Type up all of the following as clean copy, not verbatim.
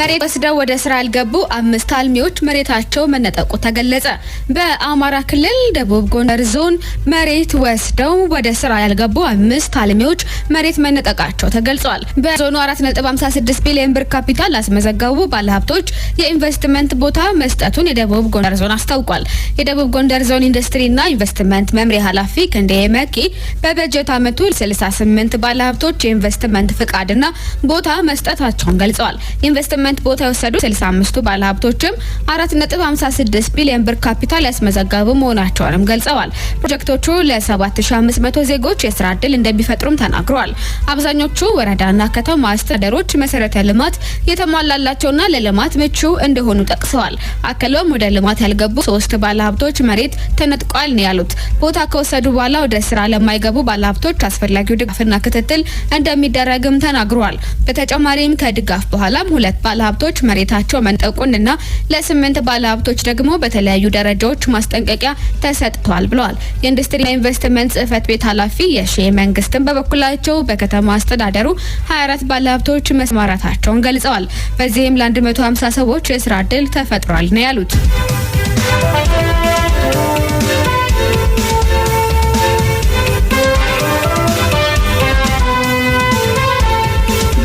መሬት ወስደው ወደ ስራ ያልገቡ 5 አልሚዎች መሬታቸው መነጠቁ ተገለጸ። በአማራ ክልል ደቡብ ጎንደር ዞን መሬት ወስደው ወደ ስራ ያልገቡ 5 አልሚዎች መሬት መነጠቃቸው ተገልጿል። በዞኑ 4.56 ቢሊዮን ብር ካፒታል ያስመዘገቡ ባለሀብቶች የኢንቨስትመንት ቦታ መስጠቱን የደቡብ ጎንደር ዞን አስታውቋል። የደቡብ ጎንደር ዞን ኢንዱስትሪና ኢንቨስትመንት መምሪያ ኃላፊ ክንዴ መኪ በበጀት ዓመቱ 68 ባለሀብቶች የኢንቨስትመንት ፍቃድና ቦታ መስጠታቸውን ገልጸዋል። ኢንቨስትመንት ቦታ የወሰዱ 65ቱ ባለሀብቶችም 4.56 ቢሊዮን ብር ካፒታል ያስመዘገቡ መሆናቸውንም ገልጸዋል። ፕሮጀክቶቹ ለ7500 ዜጎች የስራ ዕድል እንደሚፈጥሩም ተናግረዋል። አብዛኞቹ ወረዳና ከተማ አስተዳደሮች መሰረተ ልማት የተሟላላቸውና ለልማት ምቹ እንደሆኑ ጠቅሰዋል። አክለውም ወደ ልማት ያልገቡ 3 ባለሀብቶች መሬት ተነጥቋል ነው ያሉት። ቦታ ከወሰዱ በኋላ ወደ ስራ ለማይገቡ ባለሀብቶች አስፈላጊው ድጋፍና ክትትል እንደሚደረግም ተናግረዋል። በተጨማሪም ከድጋፍ በኋላም 2 ባለሀብቶች መሬታቸው መንጠቁንና ለ8 ባለሀብቶች ደግሞ በተለያዩ ደረጃዎች ማስጠንቀቂያ ተሰጥቷል ብለዋል። የኢንዱስትሪና ኢንቨስትመንት ጽህፈት ቤት ኃላፊ የሺ መንግስትን በበኩላቸው በከተማ አስተዳደሩ 24 ባለሀብቶች መስማራታቸውን ገልጸዋል። በዚህም ለ150 ሰዎች የስራ ዕድል ተፈጥሯል ነው ያሉት።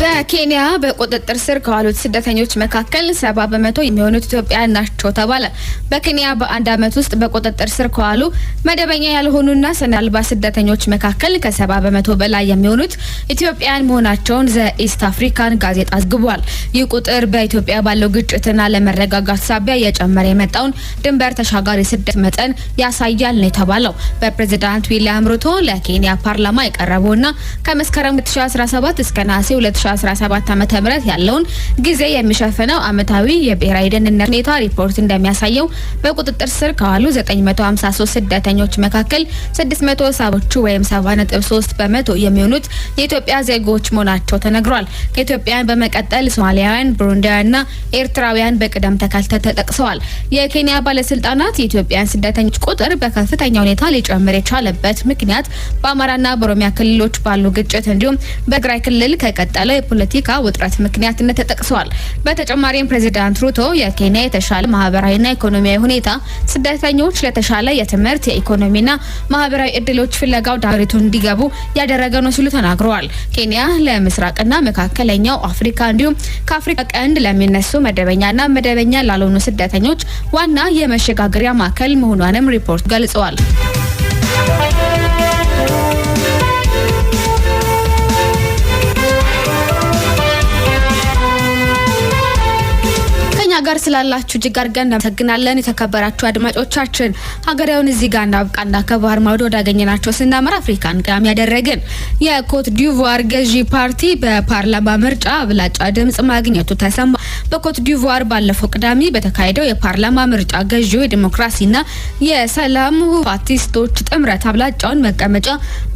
በኬንያ በቁጥጥር ስር ከዋሉት ስደተኞች መካከል 70% የሚሆኑት ኢትዮጵያውያን ናቸው ተባለ። በኬንያ በአንድ ዓመት ውስጥ በቁጥጥር ስር ከዋሉ መደበኛ ያልሆኑና ሰነድ አልባ ስደተኞች መካከል ከ70% በላይ የሚሆኑት ኢትዮጵያውያን መሆናቸውን ዘ ኢስት አፍሪካን ጋዜጣ ዘግቧል። ይህ ቁጥር በኢትዮጵያ ባለው ግጭትና አለመረጋጋት ሳቢያ እየጨመረ የመጣውን ድንበር ተሻጋሪ ስደት መጠን ያሳያል ነው የተባለው። በፕሬዝዳንት ዊሊያም ሩቶ ለኬንያ ፓርላማ የቀረበውና ከመስከረም 2017 እስከ ነሐሴ 2017 ዓመተ ምህረት ያለውን ጊዜ የሚሸፍነው ዓመታዊ የብሔራዊ ደህንነት ሁኔታ ሪፖርት እንደሚያሳየው በቁጥጥር ስር ከዋሉ 953 ስደተኞች መካከል 670ዎቹ ወይም 70.3% የሚሆኑት የኢትዮጵያ ዜጎች መሆናቸው ተነግሯል። ከኢትዮጵያውያን በመቀጠል ሶማሊያውያን፣ ብሩንዲያውያንና ኤርትራውያን በቅደም ተከተል ተጠቅሰዋል። የኬንያ ባለስልጣናት የኢትዮጵያን ስደተኞች ቁጥር በከፍተኛ ሁኔታ ሊጨምር የቻለበት ምክንያት በአማራና በኦሮሚያ ክልሎች ባሉ ግጭት እንዲሁም በትግራይ ክልል ከቀጠለው የፖለቲካ ውጥረት ምክንያትነት ተጠቅሰዋል። በተጨማሪም ፕሬዚዳንት ሩቶ የኬንያ የተሻለ ማህበራዊና ኢኮኖሚያዊ ሁኔታ ስደተኞች ለተሻለ የትምህርት፣ የኢኮኖሚና ማህበራዊ እድሎች ፍለጋ ወደ ሀገሪቱ እንዲገቡ ያደረገ ነው ሲሉ ተናግረዋል። ኬንያ ለምስራቅና መካከለኛው አፍሪካ እንዲሁም ከአፍሪካ ቀንድ ለሚነሱ መደበኛና መደበኛ ላልሆኑ ስደተኞች ዋና የመሸጋገሪያ ማዕከል መሆኗንም ሪፖርት ገልጸዋል። ጋር ስላላችሁ እጅግ አድርገን እናመሰግናለን። የተከበራችሁ አድማጮቻችን ሀገራዊውን እዚህ ጋር እናብቃና ከባህር ማዶ ወዳገኘናቸው ስናመራ አፍሪካን ቀዳሚ ያደረግን የኮት ዲቮር ገዢ ፓርቲ በፓርላማ ምርጫ አብላጫ ድምጽ ማግኘቱ ተሰማ። በኮት ዲቮር ባለፈው ቅዳሜ በተካሄደው የፓርላማ ምርጫ ገዢው የዲሞክራሲና የሰላም ፓርቲስቶች ጥምረት አብላጫውን መቀመጫ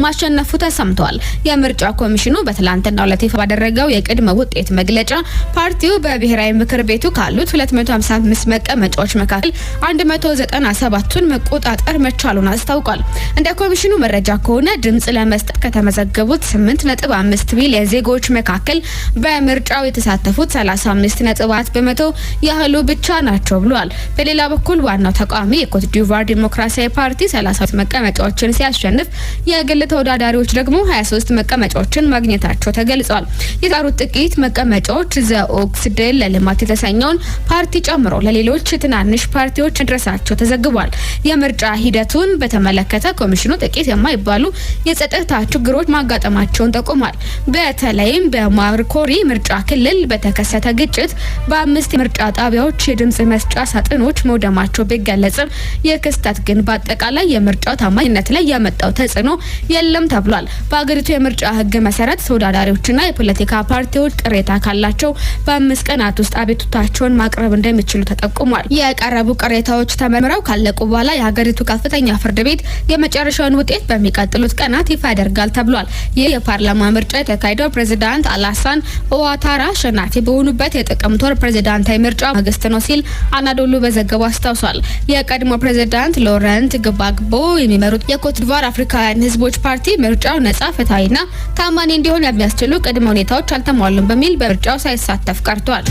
ማሸነፉ ተሰምቷል። የምርጫ ኮሚሽኑ በትላንትናው ዕለት ይፋ ባደረገው የቅድመ ውጤት መግለጫ ፓርቲው በብሔራዊ ምክር ቤቱ ካሉት 255 መቀመጫዎች መካከል 197ቱን መቆጣጠር መቻሉን አስታውቋል። እንደ ኮሚሽኑ መረጃ ከሆነ ድምጽ ለመስጠት ከተመዘገቡት 8.5 ሚሊዮን ዜጎች መካከል በምርጫው የተሳተፉት 35.4% ያህሉ ብቻ ናቸው ብሏል። በሌላ በኩል ዋናው ተቃዋሚ የኮት ዲቮር ዲሞክራሲያዊ ፓርቲ 32 መቀመጫዎችን ሲያሸንፍ የግል ተወዳዳሪዎች ደግሞ 23 መቀመጫዎችን ማግኘታቸው ተገልጿል። የቀሩት ጥቂት መቀመጫዎች ዘ ኦክስ ድል ለልማት የተሰኘውን ፓርቲ ጨምሮ ለሌሎች ትናንሽ ፓርቲዎች መድረሳቸው ተዘግቧል። የምርጫ ሂደቱን በተመለከተ ኮሚሽኑ ጥቂት የማይባሉ የጸጥታ ችግሮች ማጋጠማቸውን ጠቁሟል። በተለይም በማርኮሪ ምርጫ ክልል በተከሰተ ግጭት በ5 ምርጫ ጣቢያዎች የድምጽ መስጫ ሳጥኖች መውደማቸው ቢገለጽም ይህ ክስተት ግን በአጠቃላይ የምርጫው ታማኝነት ላይ ያመጣው ተጽዕኖ የለም ተብሏል። በአገሪቱ የምርጫ ሕግ መሰረት ተወዳዳሪዎችና የፖለቲካ ፓርቲዎች ቅሬታ ካላቸው በ5 ቀናት ውስጥ አቤቱታቸውን ማቅረብ እንደሚችሉ ተጠቁሟል። የቀረቡ ቅሬታዎች ተመርምረው ካለቁ በኋላ የሀገሪቱ ከፍተኛ ፍርድ ቤት የመጨረሻውን ውጤት በሚቀጥሉት ቀናት ይፋ ያደርጋል ተብሏል። ይህ የፓርላማ ምርጫ የተካሄደው ፕሬዝዳንት አላሳን ኦዋታራ አሸናፊ በሆኑበት የጥቅምት ወር ፕሬዝዳንታዊ ምርጫ ማግስት ነው ሲል አናዶሉ በዘገባው አስታውሷል። የቀድሞ ፕሬዝዳንት ሎረንት ግባግቦ የሚመሩት የኮት ዲቮር አፍሪካውያን ህዝቦች ፓርቲ ምርጫው ነጻ፣ ፍትሃዊና ታማኒ እንዲሆን የሚያስችሉ ቅድመ ሁኔታዎች አልተሟሉም በሚል በምርጫው ሳይሳተፍ ቀርቷል።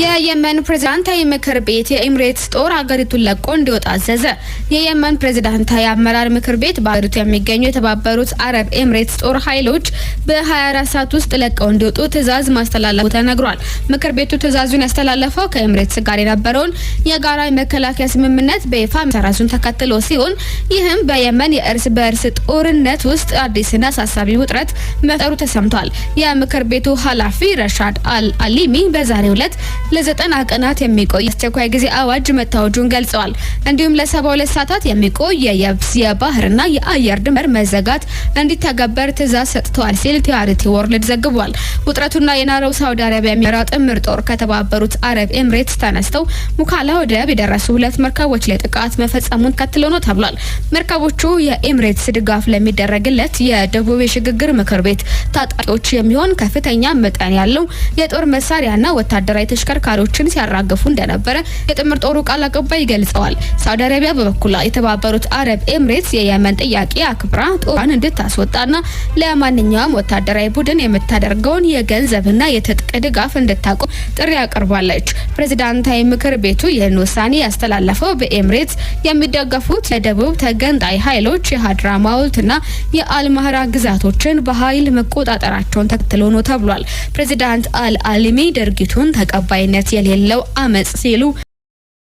የየመን ፕሬዝዳንታዊ ምክር ቤት የኤምሬትስ ጦር ሀገሪቱን ለቆ እንዲወጣ አዘዘ። የየመን ፕሬዝዳንታዊ አመራር ምክር ቤት በሀገሪቱ የሚገኙ የተባበሩት አረብ ኤምሬትስ ጦር ኃይሎች በ24 ሰዓት ውስጥ ለቀው እንዲወጡ ትዕዛዝ ማስተላለፉ ተነግሯል። ምክር ቤቱ ትዕዛዙን ያስተላለፈው ከኤምሬትስ ጋር የነበረውን የጋራ የመከላከያ ስምምነት በይፋ መሰረዙን ተከትሎ ሲሆን ይህም በየመን የእርስ በእርስ ጦርነት ውስጥ አዲስና አሳሳቢ ውጥረት መፍጠሩ ተሰምቷል። የምክር ቤቱ ኃላፊ ረሻድ አል አሊሚ በዛሬው ዕለት ለ90 ቀናት የሚቆይ አስቸኳይ ጊዜ አዋጅ መታወጁን ገልጸዋል። እንዲሁም ለ72 ሰዓታት የሚቆይ የየብስ፣ የባህርና የአየር ድንበር መዘጋት እንዲተገበር ትዕዛዝ ሰጥተዋል ሲል ቲአርቲ ወርልድ ዘግቧል። ውጥረቱና የናረው ሳውዲ አረቢያ የሚመራው ጥምር ጦር ከተባበሩት አረብ ኤምሬትስ ተነስተው ሙካላ ወደብ የደረሱ ሁለት መርከቦች ላይ ጥቃት መፈጸሙን ተከትሎ ነው ተብሏል። መርከቦቹ የኤምሬትስ ድጋፍ ለሚደረግለት የደቡብ የሽግግር ምክር ቤት ታጣቂዎች የሚሆን ከፍተኛ መጠን ያለው የጦር መሳሪያና ወታደራዊ ተሽከርካሪዎችን ሲያራግፉ እንደነበረ የጥምር ጦሩ ቃል አቀባይ ገልጸዋል። ሳውዲ አረቢያ በበኩሏ የተባበሩት አረብ ኤምሬትስ የየመን ጥያቄ አክብራ ጦሯን እንድታስወጣና ለማንኛውም ወታደራዊ ቡድን የምታደርገውን የገንዘብና የትጥቅ ድጋፍ እንድታቆም ጥሪ አቅርባለች። ፕሬዚዳንታዊ ምክር ቤቱ ይህን ውሳኔ ያስተላለፈው በኤምሬትስ የሚደገፉት የደቡብ ተገንጣይ ኃይሎች የሀድራማውትና የአልማህራ ግዛቶችን በኃይል መቆጣጠራቸውን ተከትሎ ነው ተብሏል። ፕሬዚዳንት አል አሊሚ ድርጊቱን ተቀባይነት የሌለው አመጽ ሲሉ